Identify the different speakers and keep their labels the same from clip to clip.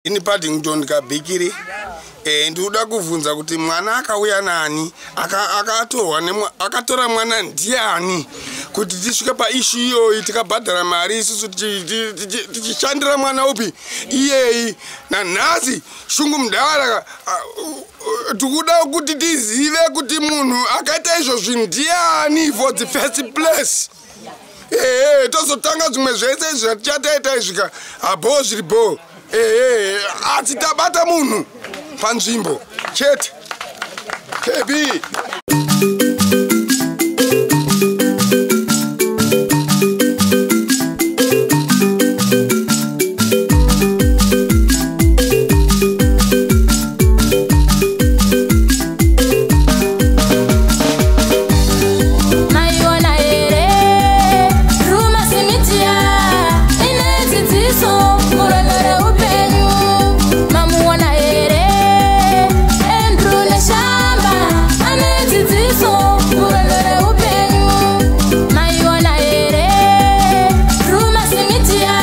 Speaker 1: Ini Paddington Kabikiri ndikuda kuvhunza kuti mwana akauya nani, akatorwa akatora mwana ndiani, kuti tisvike paissue iyoyi tikabhadhara mari isusu tichishandira mwana upi iyeyi. Nanhasi shungu mudhara, tikuda kuti tizive kuti munhu akaita izvozvi ndiani for the first place. Ehe, tozotanga zvimwe zvese izvi zvatichataita izvika habho zviri bho. Ehe, asi tabata munhu panzvimbo chete. KB.
Speaker 2: Maiona here Drewmas Media ine dzidziso murwendo reupenyu? Mamuona here Andrew Neshamba ane dzidziso murwendo reupenyu? Maiona here Drewmas Media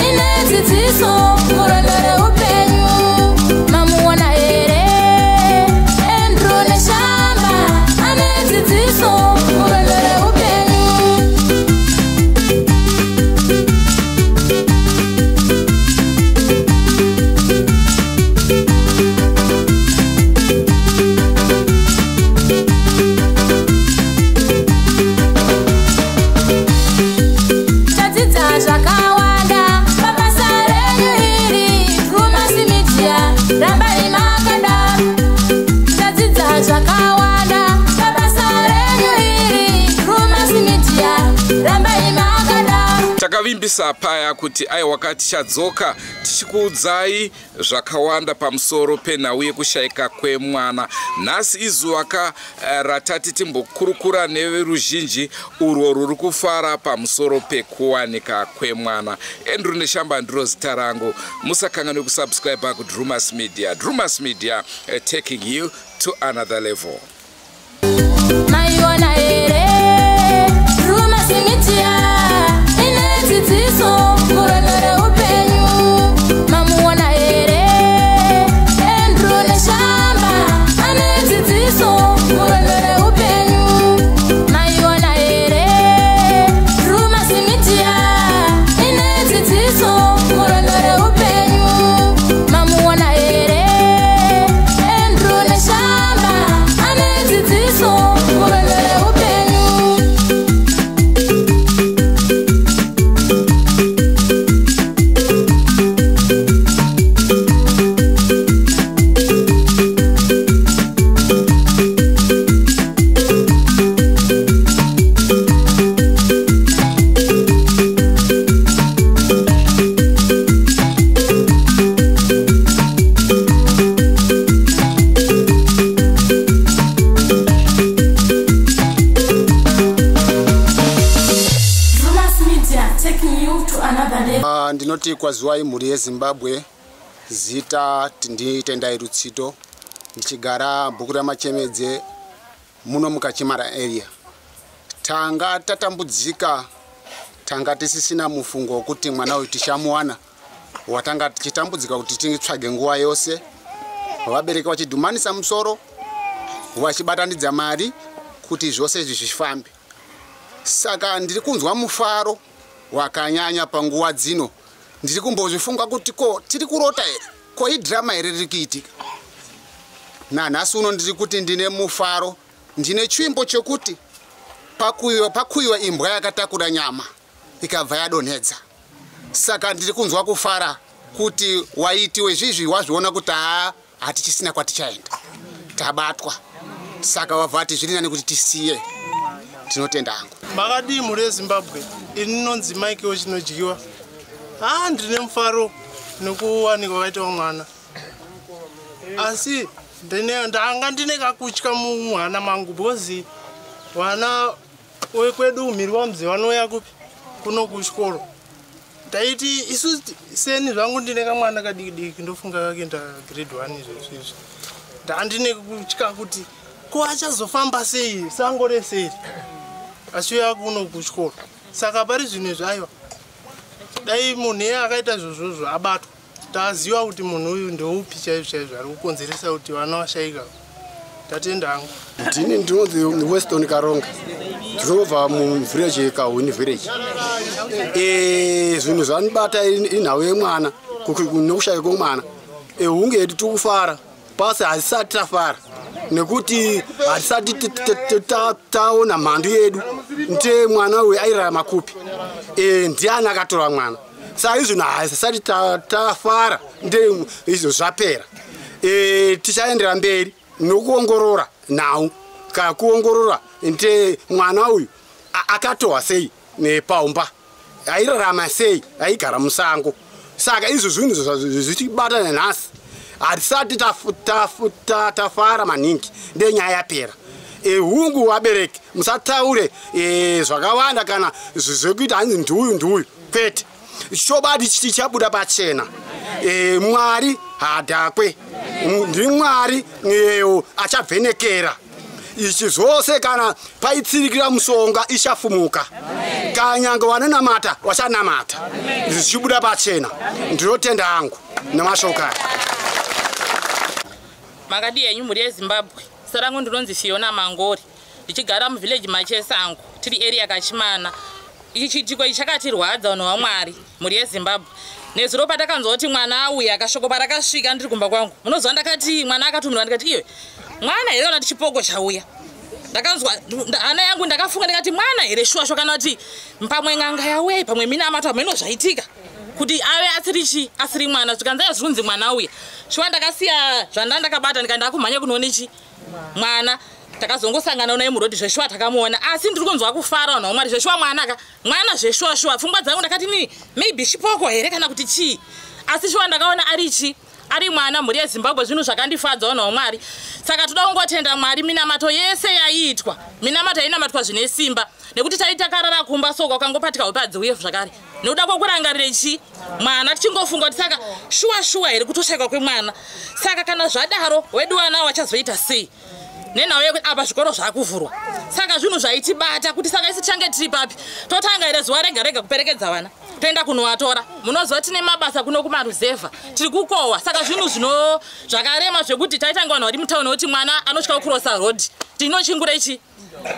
Speaker 2: ine dzidziso murwendo reupenyu? Mamuona here Andrew Neshamba ane dzidziso murwendo reupenyu? Tadzidza zvakawanda pabasa renyu iri, Drewmas Media, rambai makadaro. Tadzidza zvakawanda pabasa renyu iri, Drewmas Media, rambai makadaro.
Speaker 3: Takavimbisa paya kuti aiwa, tichadzoka tichikuudzai zvakawanda pamusoro penhau yekushayika kwemwana. Nhasi izuva ka ratati timbokurukura neveruzhinji urwo rwuri kufara pamusoro pekuwanika kwemwana. Andrew Neshamba ndiro zita rangu. Musakanganwe kusubscribe kuDrewmas Media. Drewmas Media, taking you to another level.
Speaker 2: Maiona here Drewmas Media ine dzidziso murwendo reupenyu? Mamuona here Andrew Neshamba ane dzidziso murwendo reupenyu? Maiona here Drewmas Media ine dzidziso murwendo reupenyu? Mamuona here Andrew Neshamba ane dzidziso murwendo reupenyu? Drewmas Media, taking you to another level.
Speaker 4: Ndinoti kwaziwai mhuri yeZimbabwe. Zita nditendai Rutsito, ndichigara bhuku raMachemedze muno muKachimara area. Tanga tatambudzika, tanga tisisina mufungo wekuti mwana uyu tichamuwana. Watanga tichitambudzika kuti titsvage nguva yose, vabereki vachidhumanisa musoro, vachibatanidza mari kuti zvose izvi zvifambe. Saka ndiri kunzwa mufaro wakanyanya panguva dzino. Ndiri kumbozvifunga kuti ko tiri kurota here, ko idhirama here riri kuitika nanhasi uno? Ndiri kuti ndine mufaro, ndine chivimbo chekuti pakuyiwa imbwa yakatakura nyama ikabva yadonhedza. Saka ndiri kunzwa kufara kuti waiti wezvizvi wazviona kuti haa, hatichisina kwatichaenda, tabatwa. Saka wabva ati zviri nani kuti tisiye. Tinotenda hangu.
Speaker 5: Makadii mhuri yeZimbabwe? Ini nonzi Mike Chinodyiwa. Haa, ndine mufaro nekuwanikwa kwaitawo mwana, asi ndanga ndine kakutya muhana mangu because vana wekwedu mhiri wamzi vanouya kupi kuno kuchikoro. Ndaiti isu seni zvangu ndine kamwana kadiki diki, ndofunga kakuenda grade 1 izvezvi izvi. Ndandine kutya kuti ko achazofamba sei sango rese iri achiuya kuno kuchikoro. Saka pari zvino izvi, aiwa, dai munhu iye akaita izvozvozvo abatwa. Taziva kuti munhu uyu ndeupi chaizvo chaizvo ari kukonzeresa kuti vana vashaika. Tatenda hangu.
Speaker 4: Ndini ndinonzi Weston Karonga, ndinobva muvillage Kahuni village. Zvinhu zvanibata inhau yemwana nekushaya kwemwana. Hunge yedu tikufara pasi hatisati tafara nekuti hatisati taona mhandu yedu nte mwana uyu airarama kupi, ndiani akatora mwana. Saka izvino hatisati tafara nde izvo zvapera. Tichaendera mberi nokuongorora nhau kana kuongorora nte mwana uyu akatohwa sei nepaumba, airarama sei, aigara musango. Saka izvo zvinhu zvichibata nanhasi hatisati tafara maningi ndenyaya yapera. Hungu vabereki musataure zvakawanda kana zvekuita hanzi ndiuyu ndiuyu, kwete. Chobadi chichabuda pachena. Mwari hadhakwe, ndimwari achabvenekera ichi zvose. Kana paitsirikira musonga ichafumuka, kanyange vanonamata vachanamata, zvichibuda pachena. Ndinotenda hangu nemashoko aya.
Speaker 6: Makadi henyu mhuri yeZimbabwe. Zita rangu ndinonzi Fiona Mangori, ndichigara muvillage Machesango, tiri area Kachimana. Ichi chiitiko ichi chakatirwadza vanhu vaMwari, mhuri yeZimbabwe. Nezuro patakanzwa kuti mwana auya, kashoko parakasvika ndiri kumba kwangu, munoziva ndakati mwana akatumirwa, ndikati iwe mwana here kana kuti chipoko chauya. Ndakanzwa hana yangu, ndakafunga ndikati mwana here shuwa shuwa, kana kuti pamwe n'anga yauya, pamwe minamato, pamwe zvaitika kuti ave asiri chi asiri mwana. Zvikanzi aiwa, zvinonzi mwana auya. Shuwa ndakasiya zvanda ndakabata, ndikaenda kumhanya kunoona chi mwana. Takazongosangana naye murodhi, zveshuwa takamuona. Asi ndiri kunzwa kufara vanhu vaMwari, zveshuwa mwana ka mwana zveshuwa shuwa. Pfungwa dzangu ndakati ni maybe chipoko here kana kuti chii, asi shuwa ndakaona ari chi ari mwana. Mhuri yeZimbabwe, zvinhu zvakandifadza vanhu vaMwari. Saka toda kungotenda Mwari minamato yese yaiitwa, minamato yainamatwa zvine simba, nekuti tai takarara kumba soko ukangopatika hope uye zvakare nekuda kwokurangarire chi mwana, tichingofunga kuti saka shuwa shuwa here kutoshayikwa kwemwana. Saka kana zvadaro wedu vana vachazoita sei, nenhau yekuti apa zvikoro zvakuvhurwa? Saka zvinhu zvaitibata kuti saka isi tichange tiri papi? Totanga here zuva rega rega kuperekedza vana, toenda kunovatora? Munoziva tine mabasa kuno kumaruzevha, tiri kukohwa. Saka zvinhu zvino zvakarema zvekuti taitanga vanhu vari mutauni kuti mwana anotya kucrossa road, tinochingura ichi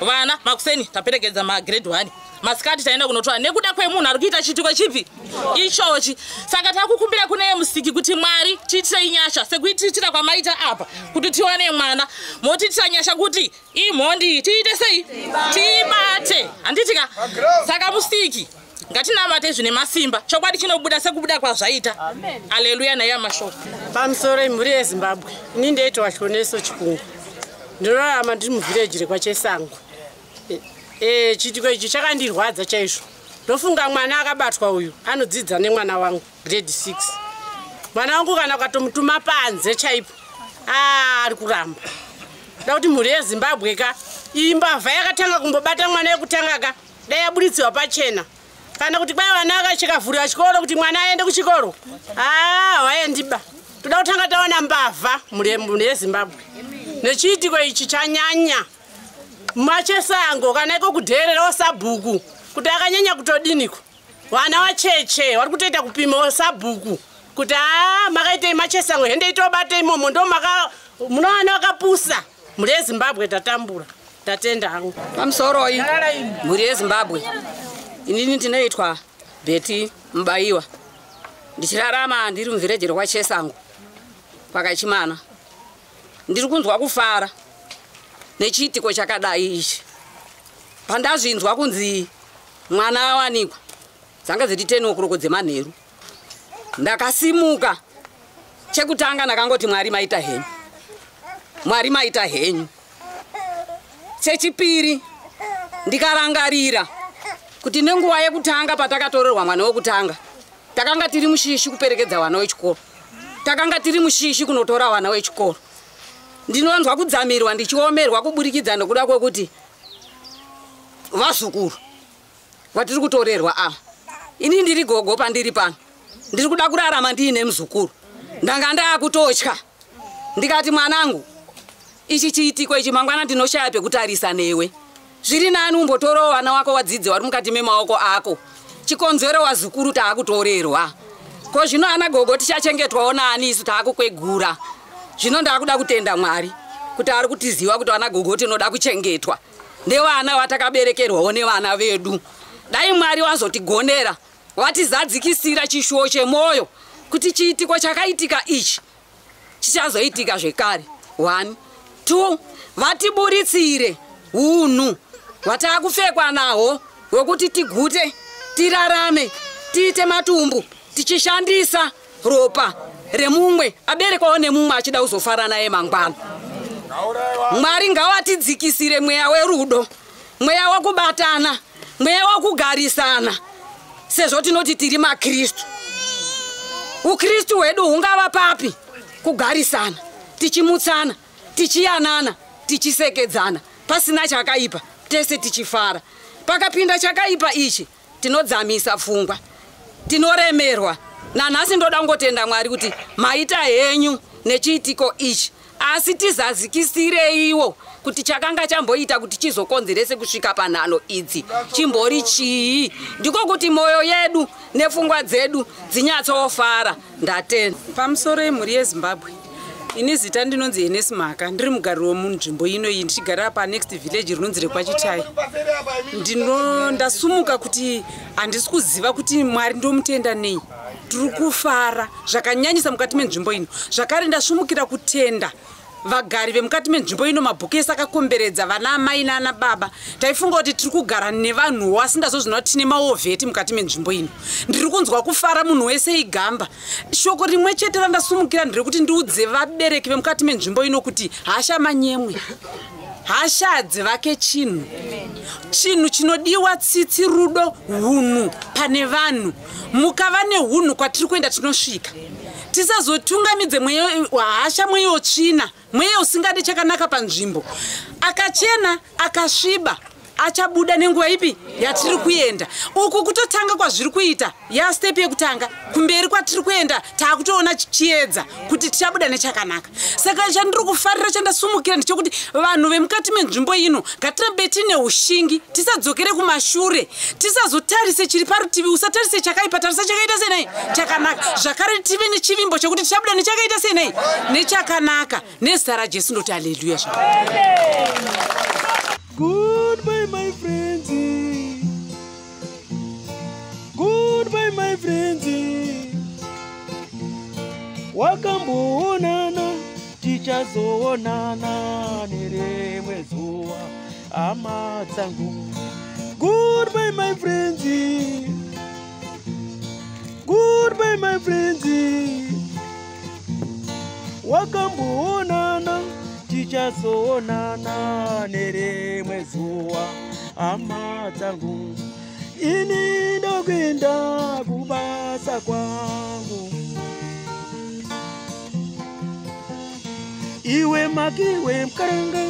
Speaker 6: vana. Makuseni taperekedza magrade 1, masikati taenda kunotora nekuda kwemunhu ari kuita chiitiko chipi ichochi. Saka takukumbira kune Musiki kuti Mwari tiitirei nyasha sekuitiitira kwamaita apa kuti tiwane mwana. Motiitira nyasha kuti imhondi tiite sei, tiibate, handiti ka? Saka Musiki, ngatinamate zvine masimba, chokwadi chinobuda sekubuda kwazvaita. Aleluya naiya mashoko.
Speaker 7: Pamusoro imhuri yeZimbabwe. Ini ndeitwa Chioneso Chikungu, ndinorarama ndiri muvillage rekwaChesango. Chiitiko ichi chakandirwadza chaizvo. Ndofunga mwana akabatwa uyu anodzidza nemwana wangu grade 6. Mwana wangu kana ukatomutuma panze chaipo ari kuramba. Da kuti mhuri yeZimbabwe ka, iyi mbavha yakatanga kumbobata mwana yekutanga ka, dai yabuditsiwa pachena, kana kuti kwai vana akachikavhurira chikoro kuti mwana aende kuchikoro, aa waendiba. Toda kutanga taona mbavha, mhuri yeZimbabwe, nechiitiko ichi chanyanya Machesango. Kana iko kudheererawo sabhuku kuti akanyanya kutodiniko, vana vacheche vari kutoita kupimawo sabhuku kuti aa makaitei Machesango, hende itobate imomo ndo maka munowana vakapusa. Mhuri yeZimbabwe, tatambura. Tatenda hangu.
Speaker 8: Pamusoroi mhuri yeZimbabwe. Inini ndinoitwa Bheti Mubayiwa, ndichirarama ndiri muvillage rokwaChesango kwakachimana. Ndiri kunzwa kufara nechiitiko chakadai ichi. Pandazvinzwa kunzi mwana awanikwa, dzanga dziri 10 o'clock dzemanheru, ndakasimuka. Chekutanga ndakangoti, "Mwari maita henyu, Mwari maita henyu." Chechipiri, ndikarangarira kuti nenguva yekutanga patakatorerwa mwana wekutanga, takanga tiri mushishi kuperekedza vana wechikoro, takanga tiri mushishi kunotora vana wechikoro. Ndinonzwa kudzamirwa, ndichiomerwa kuburikidza nekuda kwekuti vazukuru vatiri kutorerwa ava. Ini ndiri gogo, pandiri pano ndiri kuda kurarama ndiine muzukuru. Ndanga ndaakutotya, ndikati, "Mwanangu, ichi chiitiko ichi mangwana ndinoshaya pekutarisa newe. Zviri nani umbotorawo vana wako wadzidze vari mukati memaoko ako. Chikonzero wazukuru taakutorerwa." Ko zvino ana gogo tichachengetwawo naani isu taakukwegura? Zvino ndaakuda kutenda Mwari kuti ari kutiziva kuti vana gogo tinoda kuchengetwa nevana vatakaberekerwawo nevana vedu. Dai Mwari wazotigonera, watizadzikisira chishuwo chemwoyo kuti chiitiko chakaitika ichi chichazoitika zvekare. 1 2 vatiburitsire hunhu hwataakupfekwa nahwo hwekuti tigute, tirarame, tiite matumbu tichishandisa ropa remumwe aberekwawo nemumwe achida kuzofara naye mangwana. Mwari ngawatidzikisire mweya werudo, mweya wekubatana, mweya wekugarisana, sezvo tinoti tiri maKristu. Ukristu hwedu hungava papi? Kugarisana, tichimutsana, tichiyanana, tichisekedzana, pasina chakaipa, tese tichifara. Pakapinda chakaipa ichi, tinodzamisa pfungwa, tinoremerwa. Nanhasi ndoda kungotenda Mwari kuti maita henyu nechiitiko ichi, asi tizazikisireiwo kuti chakanga chamboita kuti chizokonzerese kusvika panhano idzi chimbori chii, ndiko kuti mwoyo yedu nepfungwa dzedu dzinyatsofara. Ndatenda.
Speaker 9: Pamusoro yemhuri yeZimbabwe, ini zita ndinonzi Henesi Mhaka, ndiri mugari wemunzvimbo ino iyi, ndichigara panext village rinonzi rekwaChitai. Ndasumuka kuti handisi kuziva kuti Mwari ndomutenda nei. Tiri kufara zvakanyanyisa mukati menzvimbo ino. Zvakare ndasumukira kutenda vagari vemukati menzvimbo ino, mabhuku ese akakomberedza vana amai nana baba. Taifunga kuti tiri kugara nevanhuwo, asi ndazozvina kuti tine maovheti mukati menzvimbo ino. Ndiri kunzwa kufara, munhu wese igamba. Shoko rimwe chete randasumukira nderekuti ndiudze vabereki vemukati menzvimbo ino kuti hasha manyemwe, hasha hadzivake chinhu. Chinhu chinodiwa tsitsi, rudo, hunhu pane vanhu. Mukava nehunhu, kwatiri kuenda tinosvika. Tisazotungamidze mweya hasha, mweya wotsvina, mweya usingadi chakanaka panzvimbo. Akachena akasviba achabuda nenguva ipi yatiri kuenda. Uku kutotanga kwazviri kuita, yastep yekutanga. Kumberi kwatiri kuenda taakutoona chiedza kuti tichabuda nechakanaka. Saka chandiri kufarira, chandasumukira ndechekuti vanhu vemukati menzvimbo ino ngatirambe tine ushingi, tisadzokere kumashure, tisazotarise chiri parutivi. Usatarise chakaipa, tarisa chakaita senai chakanaka. Zvakare tive nechivimbo chekuti tichabuda nechakaita senai nechakanaka. Nezita raJesu ndoti aleluya. Zvakare.
Speaker 5: Goodbye, my friends. Goodbye, my friends. Wakamboonana, tichazoonana nerimwe zuva, hama dzangu. Goodbye, my friends. Goodbye, my friends. Wakamboonana, tichazoonana nerimwe zuva, hama dzangu. Ini ndokuenda kubasa kwangu. Iwe makiwe mukaranga.